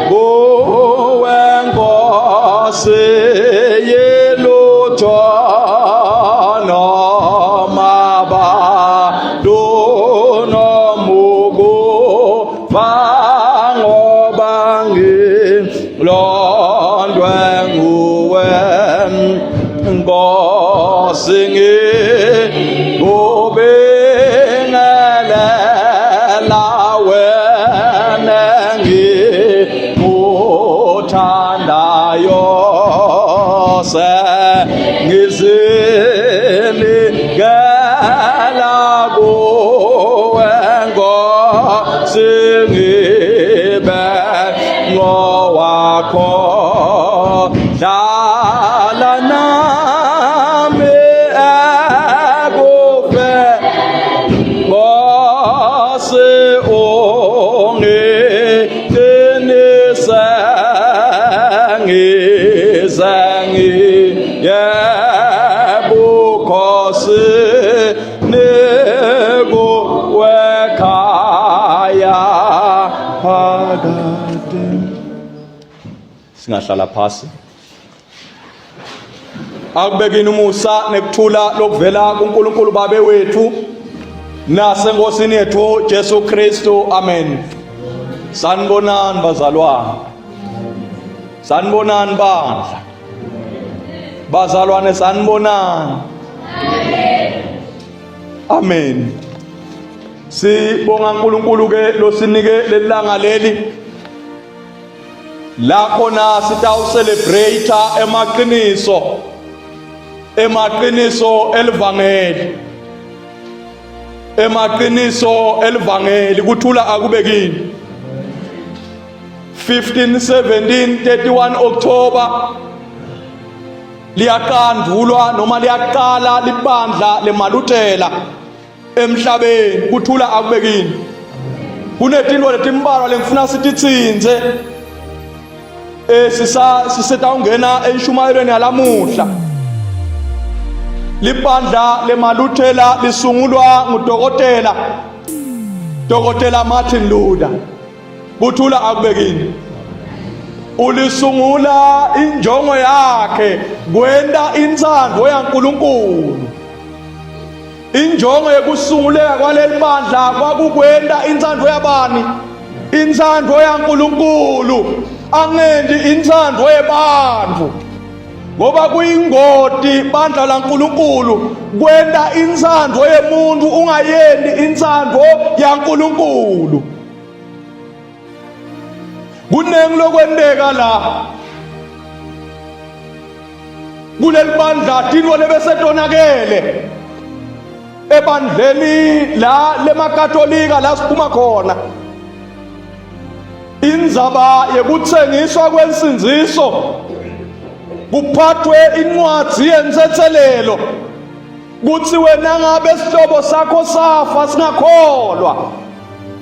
Kuwe Nkosi yelutho noma bantu nomuku bangoba ngilondwe nguwe Nkosi ngikubingelela wena engikuthandayo sengizinikela kuwe Nkosi ngibe ngowakho dlala nami ekufe Nkosi ungiqinise ngize ngiye bukhosini kuwe khaya phakade. Singahlala phasi. Akubekini umusa nekuthula lokuvela kuNkulunkulu Babe wethu naseNkosini yethu Jesu Kristu. Amen. Sanibonani bazalwane. Sanibonani bandla. Bazalwane sanibonani. Amen. Sibonga uNkulunkulu ke losinike lelanga leli la khona sitawucelebrate emaqiniso emaqiniso elivangeli emaqiniso elivangeli kuthula akube kini 15 17 31 October liyaqandulwa noma liyaqala libandla lemalutela emhlabeni kuthula akube kini kunetinto letimbalwa lengifuna sititsintse eh sisa sisetawungena enshumayelweni yalamuhla libandla lemaluthela lisungulwa ngudokotela Dokotela Martin Luther kuthula akube kini ulisungula injongo yakhe kwenta intsandvo yaNkulunkulu Injongo yekusunguleka kwaleli bandla kwakukwenta intsandvo yabani? Intsandvo yaNkulunkulu. Angendi intsandvo yebantfu. Ngoba kuyingoti bandla laNkulunkulu kwenta intsandvo yemuntu ungayendi intsandvo yaNkulunkulu. Kuningi lokwenteka la. Kuleli bandla tintfo lebesetonakele ebandleni la lemakatolika la siphuma khona indzaba yekutsengiswa kwensindziso kuphathwe incwadzi yentsetselelo kutsi wena ngabe sihlobo sakho safa singakholwa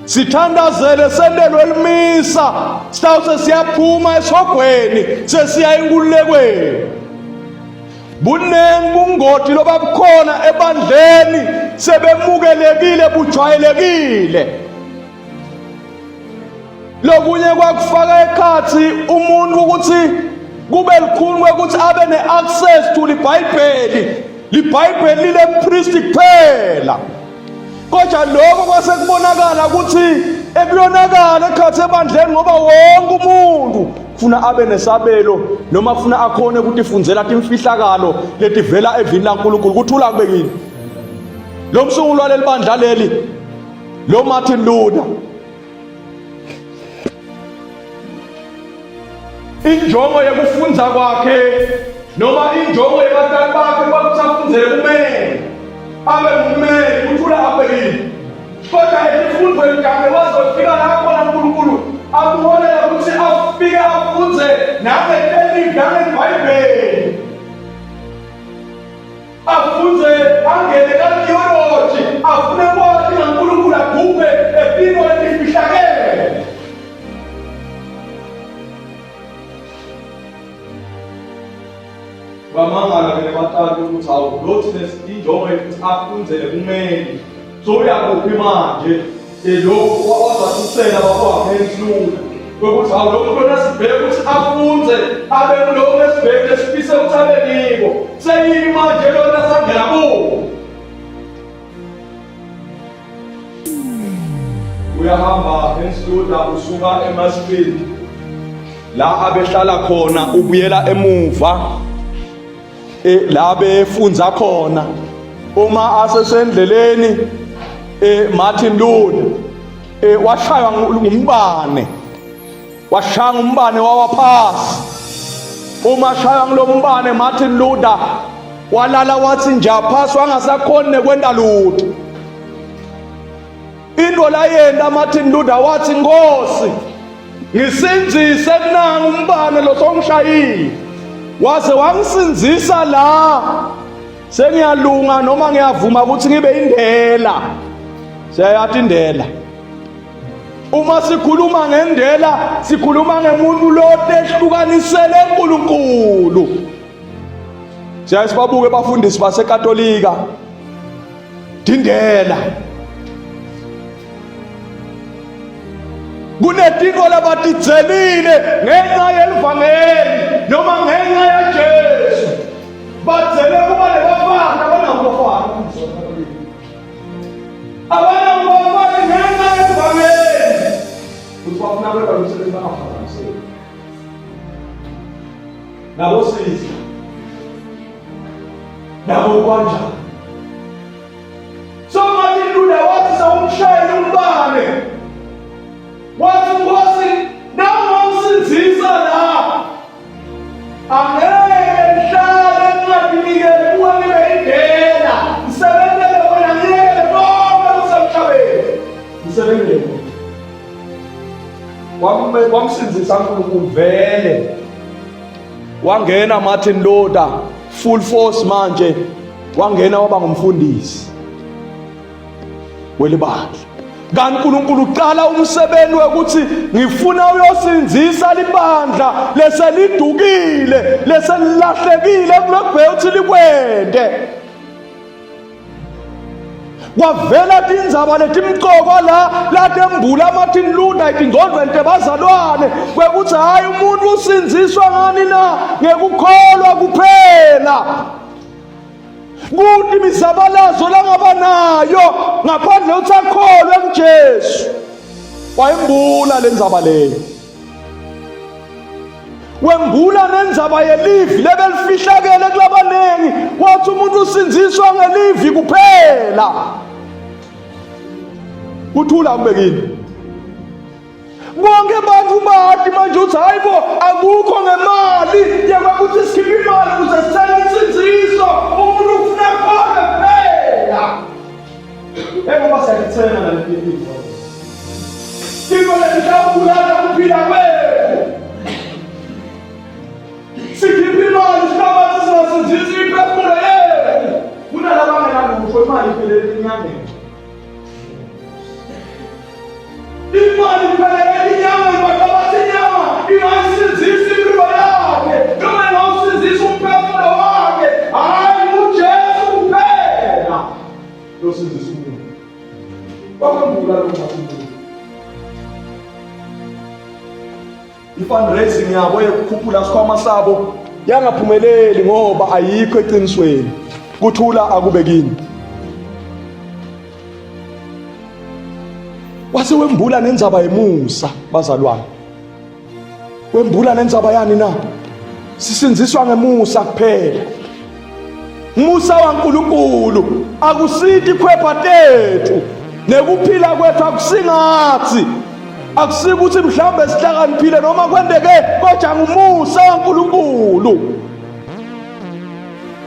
sithandazele sentelwe limisa sitawuse siyaphuma esihogweni sesiya enkululekweni buningi bungoti lobabukhona ebandleni sebemukelekile bujwayelekile Lokunye kwakufaka ekhatsi umuntu ukuthi kube lukhuni kwekuthi abe ne-access to libhayibheli libhayibheli lilempristi kuphela kodwa lokho kwase kubonakala ukuthi ekuyonakala ekhatsi ebandleni ngoba wonke umuntu funa abe nesabelo noma funa akhone ukutifundzela timfihlakalo letivela evini laNkulunkulu kuthula kube kini lo msunguli waleli bandla leli lo Martin Luther injongo yekufundza kwakhe noma injongo yebatali bakhe kwakuthi afundzele kumele abe ngummeli kuthula abhekile kodwa etifundweni takhe wazofika la khona uNkulunkulu amholela ukuthi afike afundze nangetelivi nangebhayibheli afunze angene ka-theology afune kwati ngankulunkulu agubhe empilo etifihlakele bamangala ke nebatali ukuthi hawu lo thina injongo yethu ukuthi afundzele kumeli so uyakuphi manje. Eh, lokhu wazathusela baba wakhe enhlula ukuthi hawu lo muntu lona sibheke ukuthi afunze abe kuloku esibheke esifise ukuthi abe ngiko seyini manje lona sangena kuwo uyahamba ensuda usuka emasfini la abehlala khona ubuyela emuva eh, la befunza khona uma asesendleleni eh, Martin Luther eh, washaywa ngumbane washaya ngumbane wawa phasi uma shaywa ngulombane Martin Luther walala wathi nja phasi wangasakhoni nekwenta lutho Into layenta Martin Luther wathi Nkosi ngisindzise kunanga umbane lo songishayile waze wangisindzisa la sengiyalunga noma ngiyavuma ukuthi ngibe indela siyayathi indela uma sikhuluma ngendela sikhuluma ngemuntu lo tehlukanisele uNkulunkulu siyaye sibabuke bafundisi baseKatolika dindela kunetinto labatidzelile ngenxa yelivangeli noma ngenxa yaJesu badzele kuba nebafana abanabo bafana abanabo bafana ngenxa yelivangeli futhi bafuna kweba lomsebenzi bangaphazamiseki nabosisi nabo kanjani so Martin Luther wathi sawumshayela umbane wathi Nkosi nawungamsindzisa la angeke ngihlale ngingakunikeli kuwe ngibe indela ngisebenzele wena ngiyekele konke kusemhlabeni ngisebenzele wamsindzisa uNkulunkulu vele wangena Martin Luther full force manje wangena waba ngumfundisi welibandla kanti uNkulunkulu uqala umsebenzi wokuthi ngifuna uyosinzisa libandla leselidukile leselilahlekile kulokubheka ukuthi likwente kwavela tindzaba letimcokwa la latembula Martin Luther etingcondvweni tebazalwane kwekuthi hhayi umuntu usindziswa ngani na ngekukholwa kuphela kuthi imizabalazo langaba nayo ngaphandle ukuthi akholwe kuJesu wayembula le ndzaba leyo wembula nendzaba yelivi lebelifihlakele kulabaningi wathi umuntu usindziswa ngelivi kuphela kuthula kubekini bonke abantu bati manje uthi hayi bo akukho ngemali yekwakuthi sikhiphe imali ukuze sithenge insindziso umuntu ufuna khona kuphela Engoba siyalithenga naleli lifa. Into lelitawubulala kuphila kwethu. Sikhipha imali sicabange singasindzisa imiphefumulo yethu. Kunalaba abangenalutho imali iphelele enyangeni. Imali iphelele enyangeni bacabange inyama ingayisindzisa impilo yakhe noma ingawusindzisa umphefumulo wakhe. Hhayi uJesu kuphela. Losindisa umuntu. Wakwembula lo umuntu. I-fundraising yabo yekukhuphula sikhwama sabo yangaphumeleli ngoba ayikho eqinisweni. Kuthula akube kini. Wase wembula nendzaba yemusa bazalwane. Wembula nendzaba yani na? Sisindziswa ngemusa kuphela. Musa waNkulunkulu akusithi khwepha tethu nekuphila kwethu akusingathi akusikuthi mhlawumbe sihlakaniphile noma kwendeke kodwa ngumusa waNkulunkulu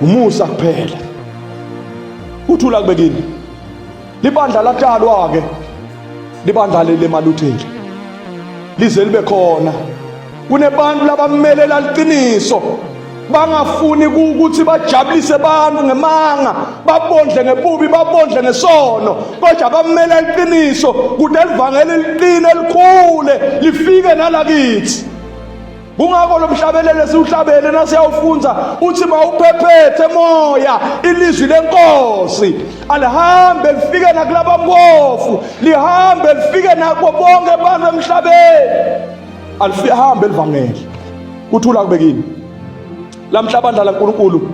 umusa kuphela uthula kubekini libandla latshalwa ke libandla lemalutheli lize libe khona kunebantu labammelela liqiniso bangafuni ukuthi bajabulise abantu ngemanga babondle ngebubi babondle ngesono kodwa bamela iqiniso kude livangeli liqine likhule lifike nalakithi. Kungako lo mhlabelelo siwuhlabele nasiyawufundza uthi mawuphephethe moya ilizwi lenkosi alihambe lifike nakulabampofu lihambe lifike nako bonke abantu emhlabeni alihambe livangeli kuthula kube kini lamhla bandla laNkulunkulu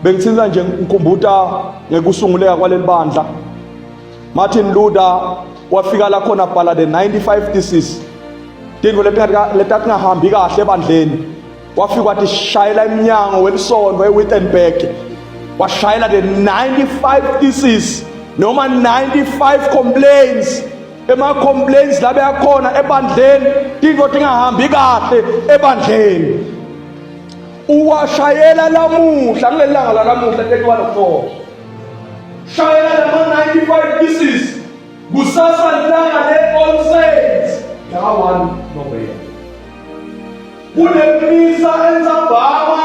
bengithinta nje ngikhumbuta ngekusunguleka kwaleli bandla Martin Luther wafika la khona bhala the 95 thesis tintfo letatingahambi kahle ebandleni wafika watishayela emnyango welisondo eWittenberg washayela the 95 thesis noma 95 complaints ema-complaints labe akhona ebandleni tintfo tingahambi kahle ebandleni uwashayela lamuhla kuleli langa lalamuhla 31 October shayela lama-95 pieces kusasa lilanga le-all saints laka-1 November kunemisa entsambama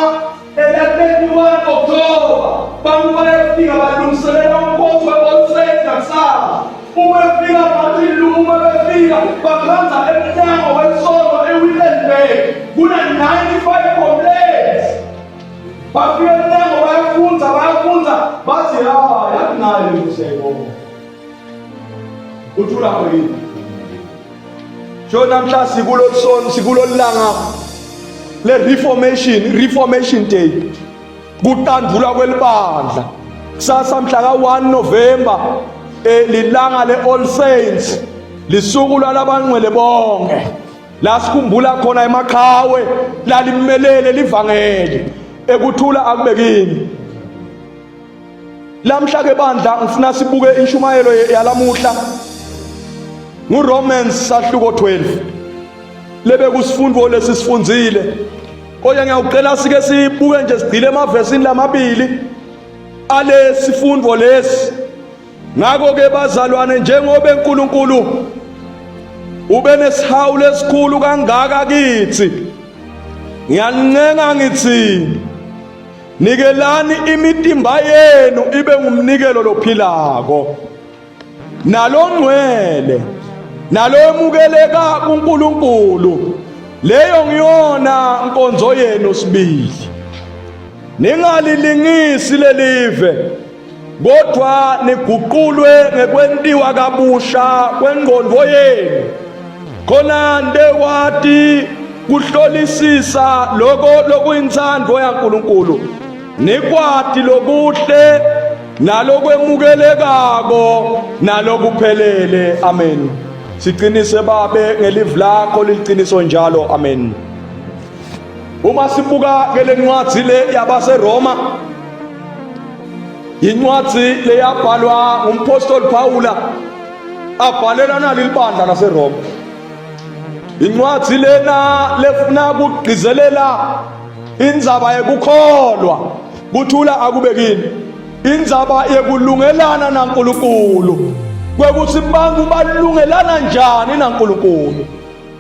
ela-31 October bantu bayafika balungiselela umkhosi we-all saints ngakusasa uma efika Martin uma befika bakhanza emnyango wesonto eWittenberg kuna-95 complaints bafika emnyango bayafunza bayafunza bathi ha yathi nayo lento siyayibonga uthula yini sho namhla sikulo son sikulo langa le reformation reformation day kuqandulwa kwelibandla kusasa mhla ka-1 November eh, lilanga le-All Saints lisuku lwalabangcwele bonke la sikhumbula khona emaqhawe lalimelele livangeli ekuthula akube kini lamhla ke bandla ngifuna sibuke inshumayelo yalamuhla nguRomans sahluko 12 lebe kusifundo lesi sifundzile kodwa ngiyawucela sike sibuke nje sigcile emavesini lamabili alesifundo lesi ngakho ke bazalwane njengoba uNkulunkulu ube nesihawu lesikhulu kangaka kithi ngiyanincenga ngithi nikelani imitimba yenu ibe ngumnikelo lophilako nalongcwele nalowemukeleka kuNkulunkulu leyo ngiyona nkonzo yenu sibili ningalilingisi lelive kodwa niguqulwe ngekwentiwa kabusha kwengqondo yenu khona ndekwati kuhlolisisa loko lokuyintsandvo yaNkulunkulu nikwati lokuhle nalokwemukelekako nalokuphelele amen siqinise babe ngelivi lakho liliqiniso njalo amen uma sibuka ke lencwadi le yabaseRoma incwadi leyabhalwa ngumpostoli Paula abhalela nali libandla laseRoma incwadi lena lefuna kugqizelela indzaba yekukholwa kuthula akube kini indzaba yekulungelana naNkulunkulu kwekuthi bantu balungelana njani naNkulunkulu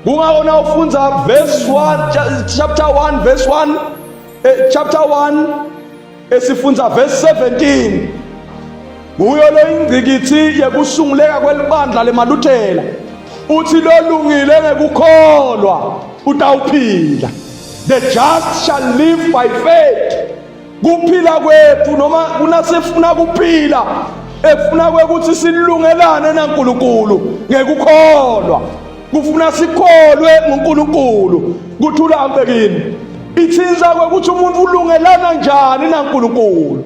kungako na ufundza verse 1 chapter 1 verse 1 eh, chapter 1 esifundza verse 17 nguyo lo ingcikithi yekusunguleka kwelibandla lemaluthela uthi lolungile ngekukholwa utawuphila the just shall live by faith kuphila kwethu noma kunasifuna kuphila efuna kwekuthi silungelane naNkulunkulu ngekukholwa kufuna sikholwe nguNkulunkulu kuthula ambekini ithinza kwekuthi umuntu ulungelana njani naNkulunkulu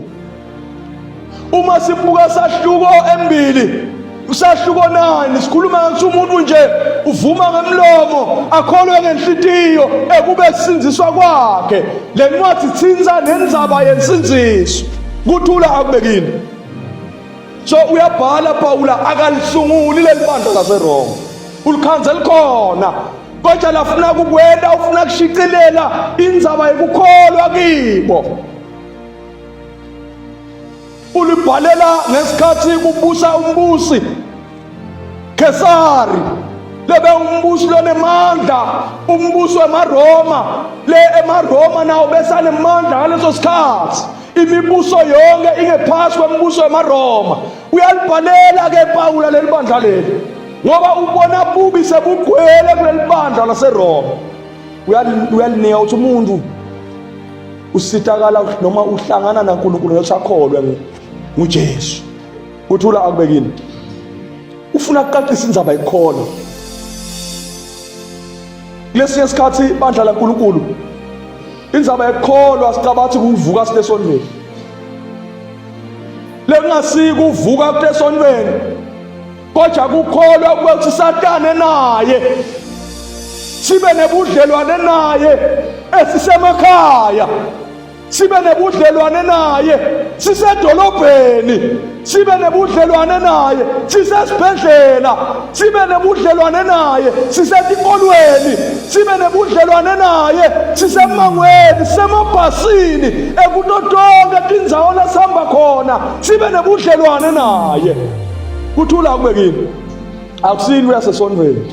uma sibuka sahluko embili usahluko nani sikhuluma ngathi umuntu nje uvuma ngemlomo akholwe ngenhlitiyo ekube kusindziswa kwakhe le ncwadi ithinta nendzaba yensindziso kuthula akubekini so uyabhala Pawula akalisunguli leli bandla laseRoma ulikhanze likhona kodwa lafuna kukwenda ufuna kushicilela indzaba yekukholwa kibo ulibhalela ngesikhathi kubusa umbusi Kesari lebe umbusi lonemandla umbuso wemaRoma le emaRoma nawo besanemandla ngaleso sikhathi imibuso yonke ingephasi kwembuso wemaRoma uyalibhalela ke Pawula leli bandla leli ngoba ubona bubi sebugcwele kuleli bandla laseRoma. Uyalinika ukuthi umuntu usitakala noma uhlangana naNkulunkulu ngosakholwe nguJesu. Kuthula akubekini. Ufuna kuqaqisa indzaba yekukholwa. Kulesinye isikhathi bandla laNkulunkulu indzaba yekukholwa sicabathi kuvuka silesondweni. Lekungasiki uvuka kulesondweni kodwa kukholwa ukuthi satane naye sibe nebudlelwane naye esisemakhaya sibe nebudlelwane naye sisedolobheni sibe nebudlelwane naye sisesibhedlela sibe nebudlelwane naye sisetikolweni sibe nebudlelwane naye sisemangweni sisemabhasini ekuto tonke tindzawo lesihamba khona sibe nebudlelwane naye. Kuthula akube kini. Akusini uyasesontweni.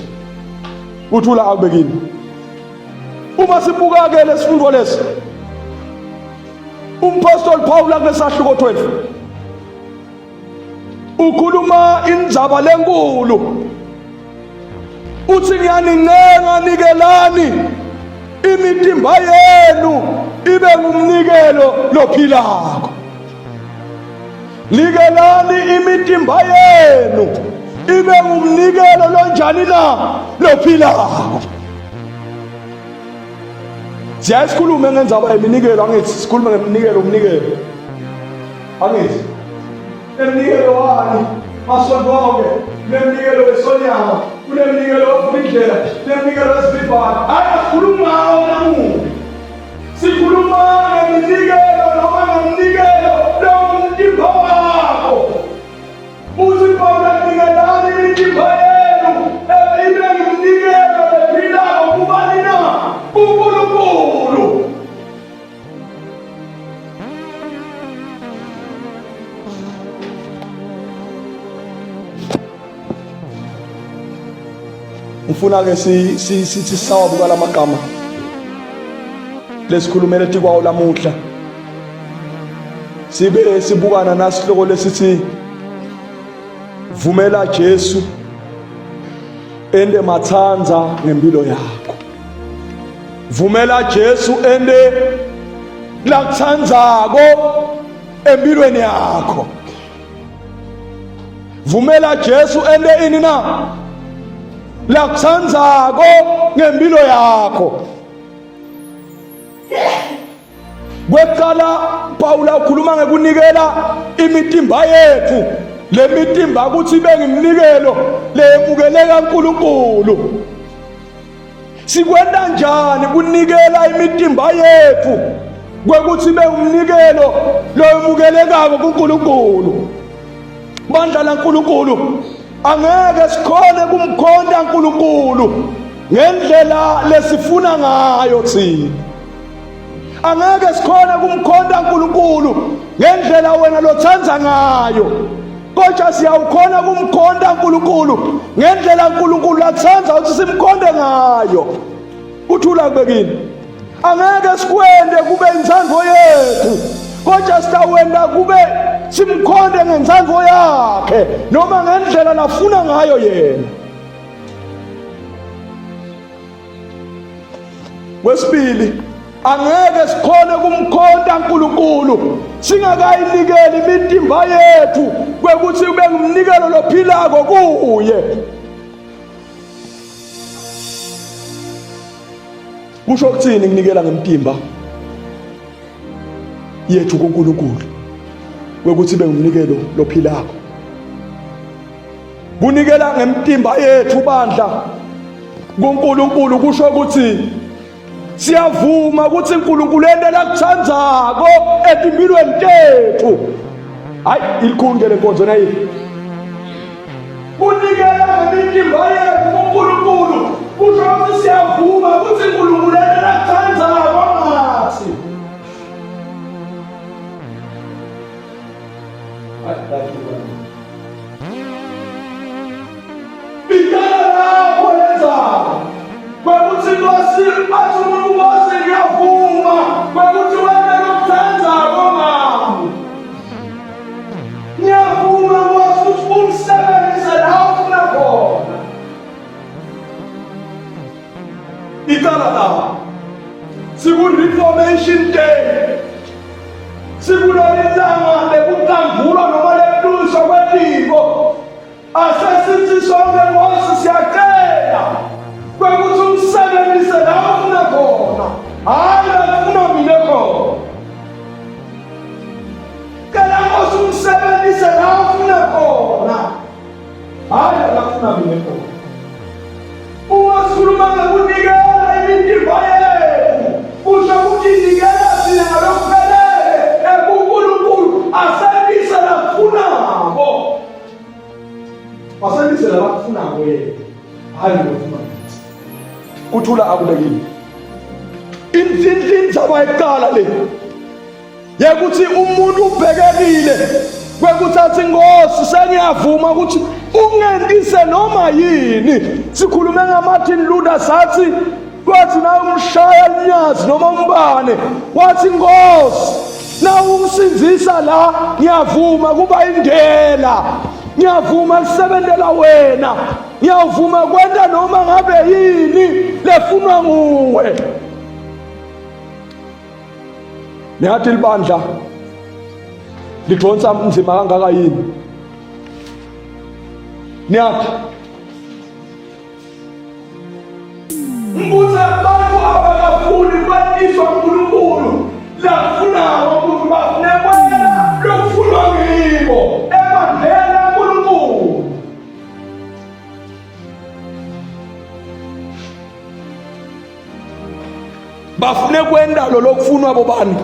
Kuthula akube kini. Uma sibuka ke lesifundo lesi umpostoli Paul kulesahluko 12 ukhuluma indzaba lenkulu uthi ngiyanincenga nikelani imitimba yenu ibe ngumnikelo lophilako Nikelani imitimba yenu ibe ngumnikelo lonjani na lophilako. Siyaye sikhulume ngendzaba yeminikelo angithi sikhulume ngeminikelo umnikelo. Angithi eminikelo wani masonto onke kunemnikelo wesonyama kunemnikelo wokuvindlela kunemnikelo wesivivane hayi asikhulumi ngawo namubi Sikhuluma ngeminikelo noma ngomnikelo longumtimba wakho. Uthi Pawula nikelani imitimba yenu ibe ngumnikelo lephilako kubani na? KuNkulunkulu. Ngifuna ke si sithi sisawabuka lamagama lesikhulumele tikwawo lamuhla sibe sibukana nasihloko lesithi vumela Jesu ende mathanza ngempilo yakho vumela Jesu ende lakuthandzako empilweni yakho Vumela Jesu ente ini na? Lakutsandzako ngempilo yakho. Kwekuqala Pawula ukhuluma ngekunikela imitimba yethu le mitimba ukuthi ibe ngimnikelo leyemukeleka uNkulunkulu. Sikwenta njani kunikela imitimba yethu kwekuthi ibe umnikelo lowemukelekako kuNkulunkulu? Bandla laNkulunkulu angeke sikhone kumkhonta uNkulunkulu ngendlela lesifuna ngayo thina. Angeke sikhone kumkhonta uNkulunkulu ngendlela wena lothanda ngayo. Kodwa siyawukhona kumkhonta uNkulunkulu ngendlela uNkulunkulu athanda ukuthi simkhonte ngayo. Kuthula kubekini. Angeke sikwende kube intsandvo yethu. Kodwa sitawenda kube simkhonte ngentsandvo yakhe noma ngendlela lafuna ngayo yena. Kwesibili, angeke sikhone kumkhonta uNkulunkulu singakayinikeli imitimba yethu kwekuthi ube ngumnikelo lophilako kuye. Kusho ukuthini kunikela ngemtimba yethu kuNkulunkulu kwekuthi ibe ngumnikelo lophilako? Kunikela ngemtimba yethu bandla kuNkulunkulu kusho ukuthi siyavuma ukuthi uNkulunkulu ente lakuthandzako etimpilweni tethu. Hayi ilikhulu ke lenkonzo nayi. Kunikela ngemitimba yethu kuNkulunkulu kusho ukuthi siyavuma ukuthi uNkulunkulu ente lakuthandzako ngathi. Icala lakho lenzaba kwekuthi Nkosi athi umuntu Nkosi ngiyavuma kwekuthi wena lokuthandzako ngami. Ngiyavuma Nkosi ukuthi ungisebenzise la ufuna khona. Icala lakho. Siku-Reformation Day, sikuleli langa lekuqangulwa noma lekuluswa kwetiko. Asesithi sonke Nkosi siyacela kwekuthi umsebenzise la ufuna khona, hhayi la kufuna mina khona. Cela Nkosi umsebenzise la ufuna khona, hhayi la kufuna mina khona. Uma sikhuluma ngokunikela imitimba yethu, kusho ukuthi nikela thina ngalokuphelele ekuNkulunkulu asentise lakufunako. Asentise lakufunako yena, hhayi lokufuna kithi. Kuthula akubekile. Indzaba yokuqala le yekuthi umuntu ubhekekile kwekuthi athi Nkosi sengiyavuma ukuthi ungentise noma yini. Sikhulume ngaMartin Luther sathi kwathi na umshaya linyazi noma umbane wathi Nkosi na ungisindzisa la ngiyavuma kuba indela ngiyavuma kusebentela wena ngiyavuma kwenta noma ngabe yini lefunwa nguwe. Niyathi libandla lidonsa nzima kangaka yini? Niyathi Mbuza abantu abakafuni kwaniswa uNkulunkulu lafunawo ukuthi bafune kwena lokufunwa ngibo ebandleni laNkulunkulu. Bafune kwendalo lokufunwa bobani?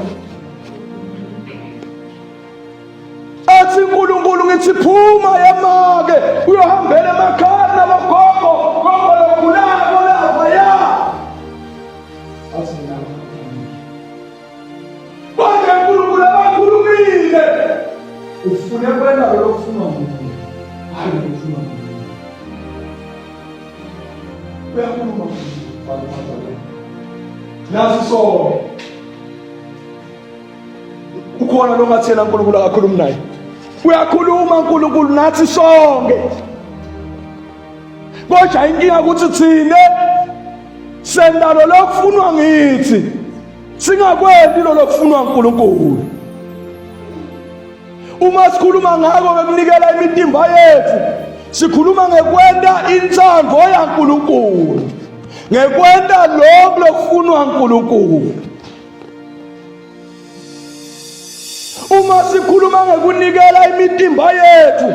Athi uNkulunkulu ngithi phuma yemake uyohambela emakhaya nabogogo gogo logulako lapha ya. Athi mina Bonke uNkulunkulu abakhulumile ufune kwendalo lokufunwa nguye hayi lokufunwa nguye. Uyakhuluma nasi sonke ukhona longathela uNkulunkulu akakhulumi naye. Uyakhuluma uNkulunkulu nathi sonke, kodwa inkinga ukuthi thina sendalo lokufunwa ngithi singakwenti lo lokufunwa uNkulunkulu. Uma sikhuluma ngako ngekunikela imitimba yethu, sikhuluma ngekwenta intsandvo yaNkulunkulu, ngekwenta lokhu lokufunwa uNkulunkulu. Uma sikhuluma ngekunikela imitimba yethu,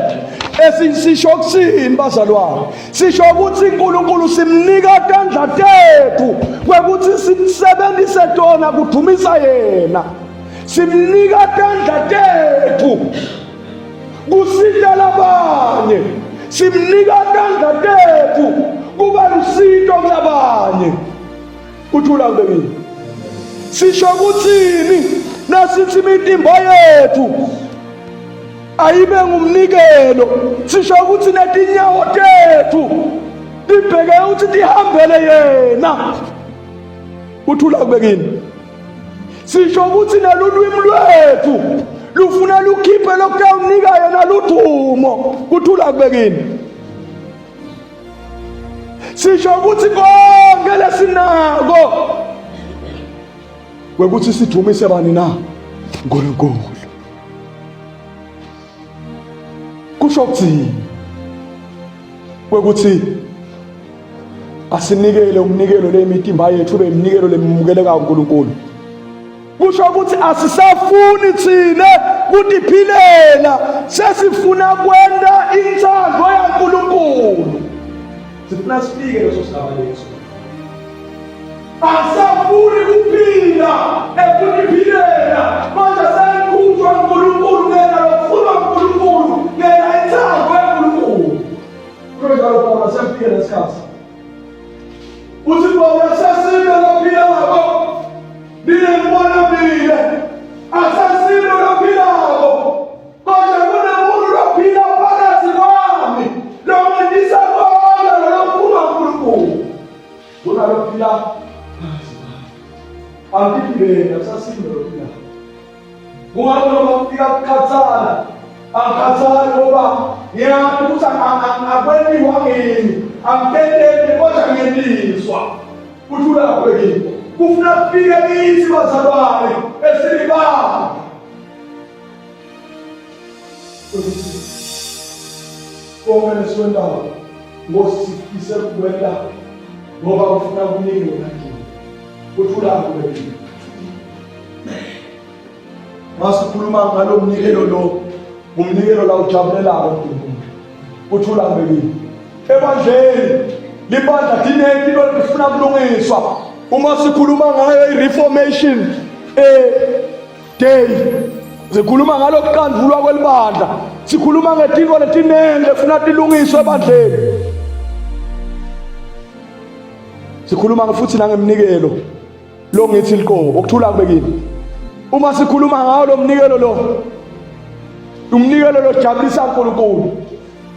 esisho kuthini bazalwane? Sisho ukuthi uNkulunkulu simnika tandla tethu kwekuthi sisebenzise tona kudumisa yena. Simnika tandla tethu kusita labanye, simnika tandla tethu kuba lusito kulabanye. Uthula kube mina. Sisho ukuthini nasithi imitimba yethu ayibe ngumnikelo? Sisho ukuthi netinyawo tethu tibheke ukuthi tihambele yena. Uthula kube kini. Sisho ukuthi nalulwimi lwethu lufuna lukhiphe lokutawunika yena ludumo. Kuthula kube kini. Sisho ukuthi konke lesinako kwekuthi sidumise bani na? uNkulunkulu. Kusho ukuthini kwekuthi asinikele umnikelo lemitimba yethu ube iminikelo lemukelekayo uNkulunkulu? Kusho ukuthi asisafuni thina kutiphilela, sesifuna kwenta intsandvo yaNkulunkulu. Sifuna sifike leso sigaba leso. Asafuni kuphila ekutiphilela, manje sekukhutshwa uNkulunkulu ngena lokufunwa uNkulunkulu, ngena intsandvo yaNkulunkulu. Kunjalo Pawula sefike lesikhathi. Uthi Pawula sesime lophila ngabo Mina ngibona mina asasilo lophilako kodwa kunemuntu lophila phakathi kwami longendisa konke lolophuma uNkulunkulu kunalophila phakathi kwami angiphileni asasilo lophilako. Kungakho noma kufika kukhathala angikhathali ngoba ngiyazi ukuthi akwentiwa ngimi angitenteki kodwa ngiyeniswa. Kuthula kwekini. Kufuna kufike kithi bazalwane esilibala. Ukuthi konke lesiwendawo Nkosi sifise kukwenta ngoba ufuna kunike wena dumo. Kuthula kube kimi. Masikhuluma ngalo mnikelo lo, umnikelo la ujabulelako uNkulunkulu. Kuthula kube kimi. Ebandleni libandla dinengi into lifuna kulungiswa. Uma sikhuluma ngayo i-reformation day sikhuluma ngalokuqandvulwa kwelibandla sikhuluma ngetintfo letinengi lefuna tilungiswe ebandleni sikhuluma futhi nangemnikelo lo ngithi liqobo ukuthula kube kini uma sikhuluma ngawo lo mnikelo lo umnikelo lojabulisa uNkulunkulu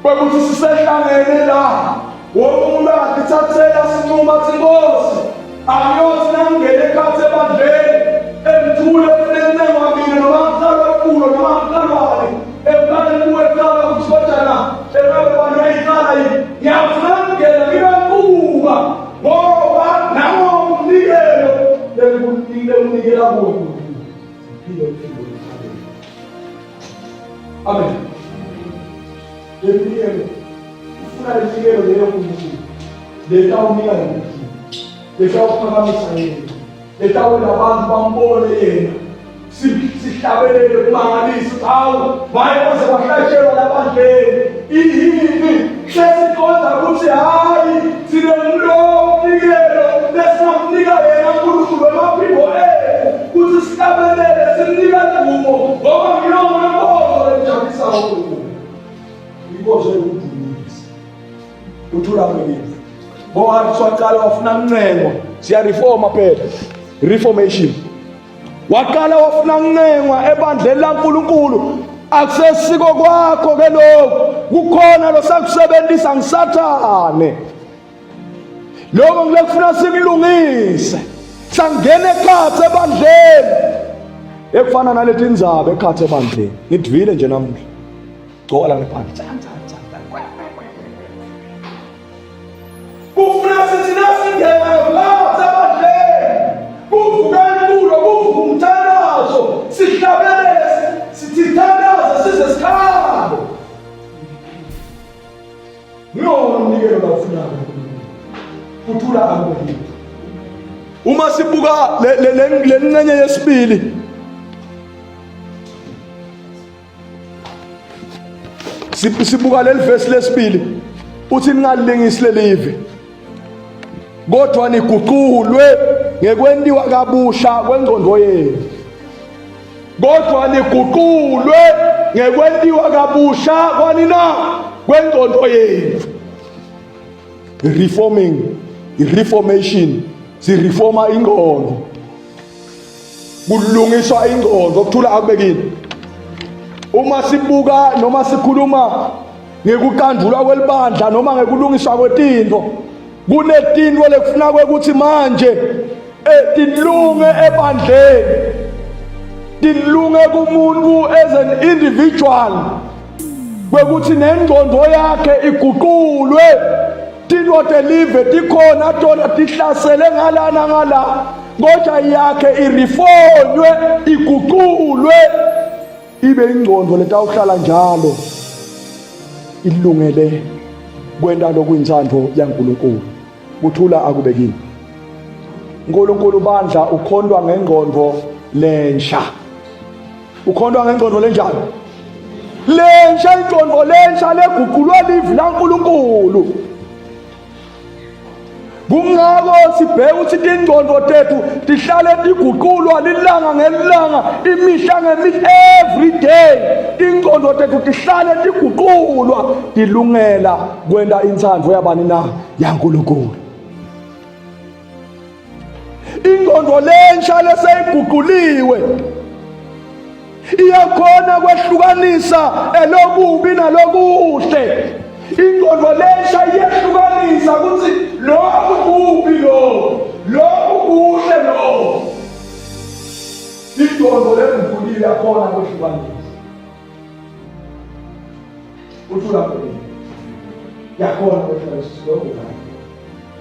kwekuthi sisehlangene la wonke umuntu angatithathela sinquma athi nkosi angiyothi nangingena ekhathi ebandleni engithule funencengwa mina noma ngiqalwa kulo noma ngiqalwani ekuqaleni kuwe kuqala ukuthi kodwa engabe bani yayiqala yini ngiyafuna ngingena ngibe nkuba ngoba nango umnikelo lengiwunikela kuwe Nkulunkulu ngiphile impilo Amen. Leminikelo ufuna leminikelo leyo Nkulunkulu letawunika yena letawuphakamisa yena letawenta abantu bambone yena sihlabelele kumangalisa hawu maye baze bahlatshelwa labandleni iyini sesiqonda ukuthi hhayi sinemlowo mnikelo lesingamnika yena uNkulunkulu emaphimbo ethu ukuthi sihlabelele simnika dumo ngoba ngiyona nkonzo lejabulisayo uNkulunkulu inkonzo yokudumisa uthula kwelizwe ngoba waqala wafuna kunqengwa siyareforma phela reformation waqala wafuna kunqengwa ebandleni laNkulunkulu akusesiko kwakho ke lokhu kukhona losakusebenzisa ngisathane lokho ngilekufuna sikulungise sangena ekhathe ebandleni ekufana naleti ndzaba ekhathe ebandleni ngidvile nje namuhla gcoka la ngephandle kufuna sithi nasingena ngaphansi ebandleni kuvuka inqulo kuvuka umthandazo sihlabelele sithandaze size sikhale ngiyona umnikelo lawufunayo kuthula akubekile uma sibuka le ncenye yesibili Sibuka leli verse lesibili uthi ningalingisi lelive kodwa niguqulwe ngekwentiwa kabusha kwengqondo yenu kodwa niguqulwe ngekwentiwa kabusha kwani na kwengqondo yenu reforming reformation sireforma ingqondo kulungiswa ingqondo okuthula akubekile uma sibuka noma sikhuluma ngekuqandulwa kwelibandla noma ngekulungiswa kwetinto kunetinto lekufuna kwekuthi manje eh, tilunge ebandleni tilunge kumuntu as an individual kwekuthi nengqondo yakhe iguqulwe tinto telive tikhona tona tihlasele ngalana ngala kodwa yakhe irifonywe iguqulwe ibe ingqondo letawuhlala njalo ilungele kwenta lokuyintsandvo yaNkulunkulu kuthula akube kini uNkulunkulu bandla ukhontwa ngengqondo lensha ukhontwa ngengqondo lenjani lensha ingqondo lensha leguqulwa livi laNkulunkulu Kungako sibheke ukuthi tingqondo tethu tihlale tiguqulwa lilanga ngelanga imihla ngemihla every day tingqondo tethu tihlale tiguqulwa tilungela kwenta intsandvo yabani na yaNkulunkulu Ingqondo lensha leseyiguquliwe iyakhona kwehlukanisa elokubi nalokuhle. Ingqondo lensha iyehlukanisa ukuthi lokhu kubi lo, lokhu kuhle lo. Ingqondo leguquliwe iyakhona kwehlukanisa. Uthula khona. Yakhona kwehlukanisa lokhu.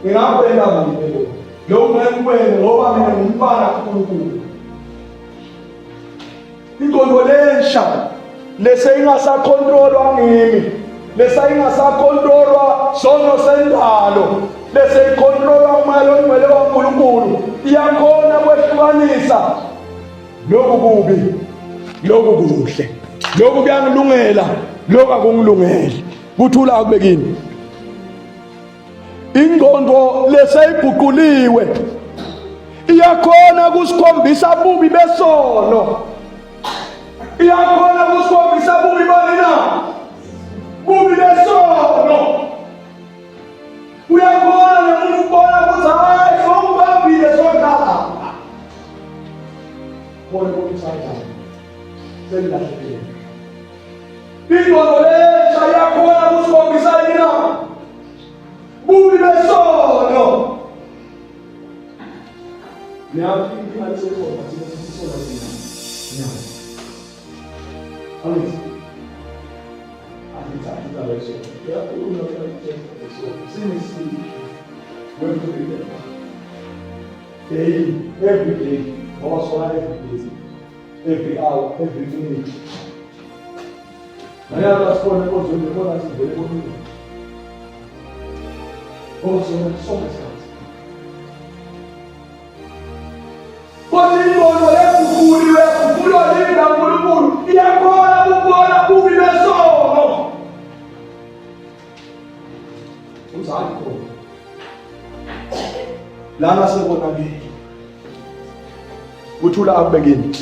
Ngingakwenta mina lokho. Lokhu ngeke ngikwene ngoba mina ngumntwana kaNkulunkulu. Ingqondo lensha lese ingasakhontrolwa ngimi, lese ingasakhontrolwa sono sendalo, lese ikhontrolwa umoya longcwele waNkulunkulu. Iyakhona kwehlukanisa lokhu kubi, lokhu kuhle, lokhu kuyangilungela, lokhu akungilungeli. Kuthula akube kini. Ingqondo leseyiguquliwe iyakhona kusikhombisa bubi besono, iyakhona kusikhombisa bubi bani na? Bubi besono. Uyakhona nomuntu ukubona ukuthi hayi sowubambile sodlala khona ukuthi usayidlala selilahlekile. Ingqondo lensha iyakhona kusikhombisa yini na? Bubi besono. Niyazi inkinga lesekhona thina sisona thina. Niyazi. Angithi. Angithi angithi leso. Uyakhuluma leso. Sinesimo. Wewe Daily, every day. Ngoba sona every day. Every hour, every minute. Nayala sikhona enkonzweni khona sivele konile. Ngoba sona sonke isikhathi. Kodwa ingqondo yeguquliwe yaguqulwa livi laNkulunkulu iyakhona ukubona bubi besono. Umzali khona. Lana sekonakele. Kuthula akube kini.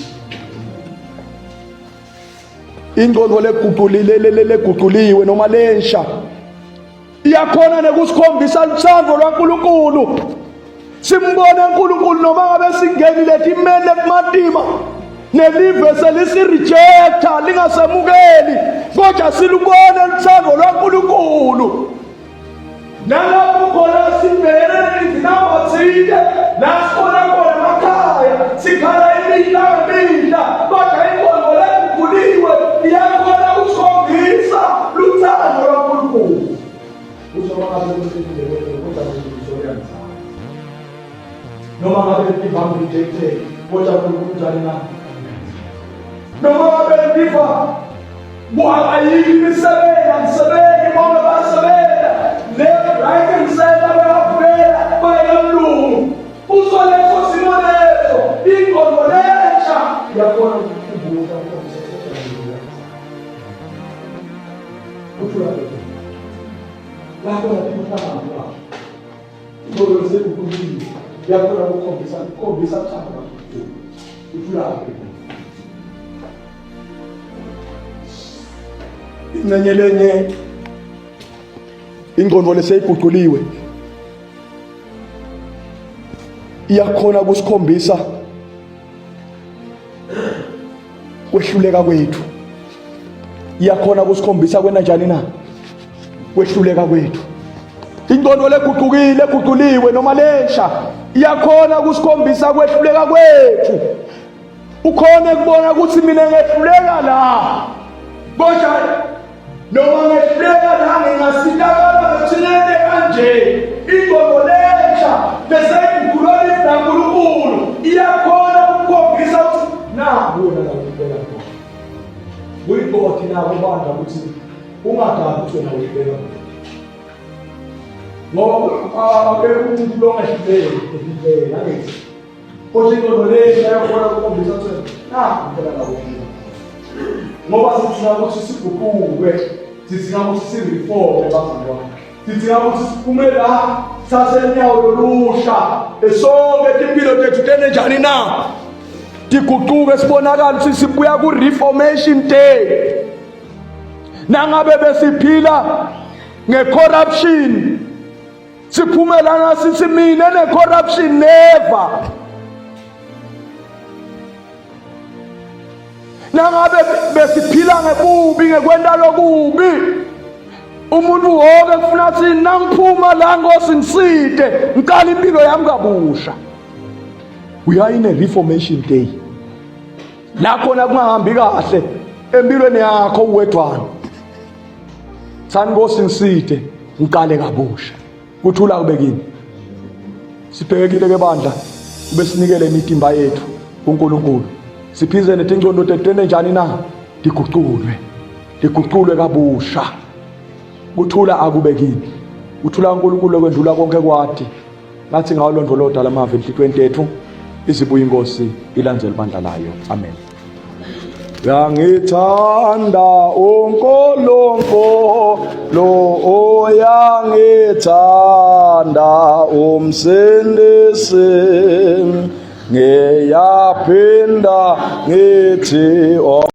Ingqondo leguqulile leguquliwe noma lensha iyakhona nekusikhombisa luthando lwaNkulunkulu. Simbone uNkulunkulu noma ngabe singenile timele kumatima nelive selisirejecta lingasemukeli kodwa silubone luthando lwaNkulunkulu. Nalapho khona sibhekene nezingqinamba thile la sikhona khona emakhaya sikhala imihla ngemihla kodwa inkonzo leguquliwe iyakhona ukusikhombisa luthando lwaNkulunkulu. Usho ngabe kusekile kodwa uNkulunkulu uyangithanda. Noma ngabe ngivame rejected kodwa uNkulunkulu njani na? Noma ngabe ngiva Ayikho imisebenzi, angisebenzi, bonke bayasebenza. Left, right and center bayavukela, bayamlungu. Kuso leso simo leso, ingqondo lensha iyakhona ukukhumbuza ukukhombisa ukuthi uthula lapho lapho umhlangano wakho. Ingqondo lesekukhulile iyakhona ukukhombisa ukukhombisa uthando lwakho. Uthula lapho. Ingxenye lenye ingqondo leseyiguquliwe iyakhona kusikhombisa kwehluleka kwethu iyakhona kusikhombisa kwena njani na kwehluleka kwethu ingqondo leguqukile eguquliwe noma lensha iyakhona kusikhombisa kwehluleka kwethu Ukhona ekubona ukuthi mina ngehluleka la. Kodwa noma ngehluleka la ngingasinakala ngithinene kanje. Ingqondo lensha bese iguqulwa kaNkulunkulu iyakhona ukukhombisa ukuthi naku wena la uhluleka khona. Kuyigodi nako bandla ukuthi ungadali ukuthi wena uhluleka khona. Ngoba akekho umuntu longahluleki ehluleka angithi. Kodwa ingqondo le iyakhona ukukhombisa ukuthi nakhu phela la ufika. Ngoba sidinga ukuthi siguquke, sidinga ukuthi sireforme bazalwane. Sidinga ukuthi siphume la sithathe unyawo lolusha esonke timpilo tethu tene njani na? Tiguquke sibonakala ukuthi sibuya ku-reformation day. Nangabe besiphila nge-corruption siphume lana sithi mina ne-corruption never nangabe besiphila ngebubi ngekwenta lokubi umuntu wonke kufuna athi nangiphuma la nkosi ngiside ngiqala impilo yami kabusha we are in a reformation day la khona kungahambi kahle empilweni yakho uwedwana Thani Nkosi ngiside ngiqale kabusha. Kuthula kube kini. Sibhekekile ke bandla kube sinikele imitimba yethu kuNkulunkulu. Siphize netingcondo tethu tente njani na? Tiguculwe. Tiguculwe kabusha. Kuthula akube kini. Kuthula uNkulunkulu okwendlula konke kwati. Ngathi ngawalondvolota lamavi enhlitweni tethu izibuye inkosi ilandzele ibandla layo. Amen. Uyangithanda uNkulunkulu uyangithanda umsindisi ngiyaphinda ngithi oh.